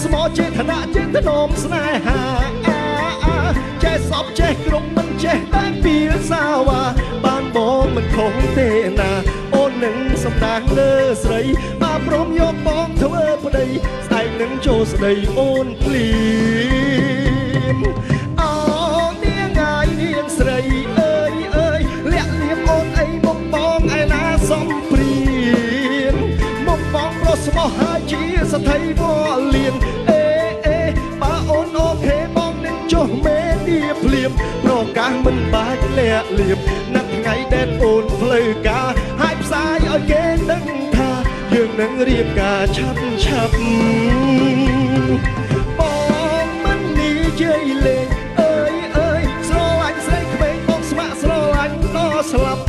ស្មោចេតនាចេតនំស្នេហាចេះសពចេះគ្រប់មិនចេះតែពីសាវ៉ាបានបងមិនខុសទេណាអូននឹងសំណាងលើស្រីបើព្រមយកបងធ្វើប្តីស្អែកនឹងចូលស្ដីអូនភ្លាមអូនាងអាយនាងស្រីអើយអើយលាក់លៀមអូនអីមុខបងឯណាសំព្រានមុខបងប្រុសស្មោះហើយជាសទ្ធិវលៀនអេអេបើអូនអូខេបងនឹងចុះមេឌៀភ្លាមប្រកាសមិនបាច់លាក់លៀមណាត់ថ្ងៃដែលអូនផ្លូវការហើយផ្សាយឲ្យគេដឹងថាយើងនឹងរៀបការឆាប់ឆាប់បងមិននិយាយលេងអើយអើយស្រឡាញ់ស្រីក្មេងបងស្ម័គ្រស្រឡាញ់ដល់ស្លាប់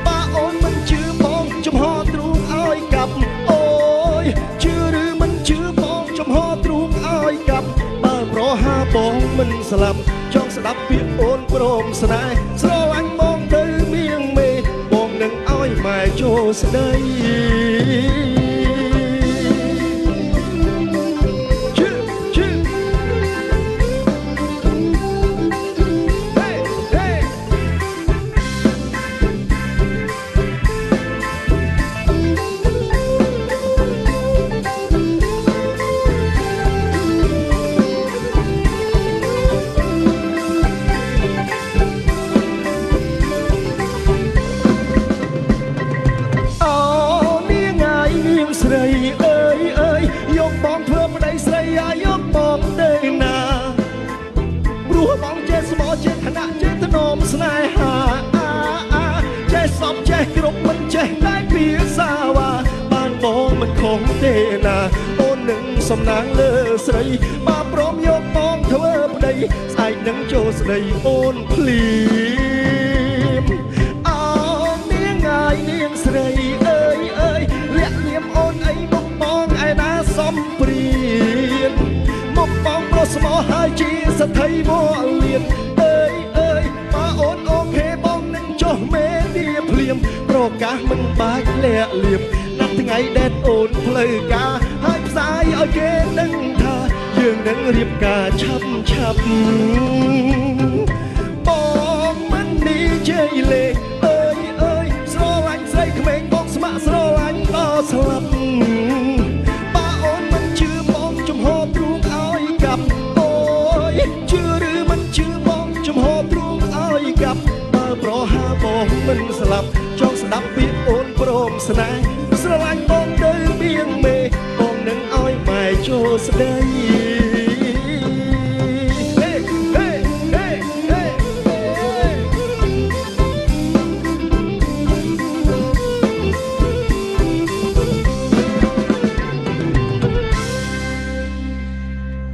បើអូនមិនជឿបងចំហទ្រូងឲ្យកាប់អូយជឿឬមិនជឿបងចំហទ្រូងឲ្យកាប់បើប្រហាបងមិនស្លាប់ចង់ស្ដាប់ពាក្យអូនព្រមស្នេហ៍ស្រឡាញ់បងទៅមៀងមេបងនឹងឲ្យម៉ែចូលស្ដីស្នេហាចេះសពចេះគ្រប់មិនចេះតែពីសាវ៉ាបានបងមិនខុសទេណាអូននឹងសំណាងលើស្រីបើព្រមយកបងធ្វើប្តីស្អែកនឹងចូលស្ដីអូនភ្លាមអូនាងអាយនាងស្រីអើយអើយលាក់លៀមអូនអីមុខបងឯណាសំព្រានមុខបងប្រុសស្មោះហើយជាសទ្ធិវលៀនអូនអូខេបងនឹងចុះមេឌៀភ្លាមប្រកាសមិនបាច់លាក់លៀមណាត់ថ្ងៃដែលអូនផ្លូវការហើយផ្សាយឲ្យគេដឹងថាយើងនឹងរៀបការឆាប់ឆាប់បងមិននិយាយលេងអើយអើយស្រឡាញ់ស្រីក្មេងបងស្ម័គ្រស្រឡាញ់ដល់ស្លាប់បើអូនមិនជឿបងចំហទ្រូងឲ្យកាប់អូយជឿឬមិនជឿបងចំហទ្រូងឲ្យកាប់បើប្រហាបងមិនស្លាប់ចង់ស្ដាប់ពាក្យអូនព្រមស្នេហ៍ស្រឡាញ់បងទៅមៀងមេបងនឹងឲ្យម៉ែចូលស្ដីហេហេហេហេ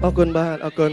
អរគុណបាទអរគុណ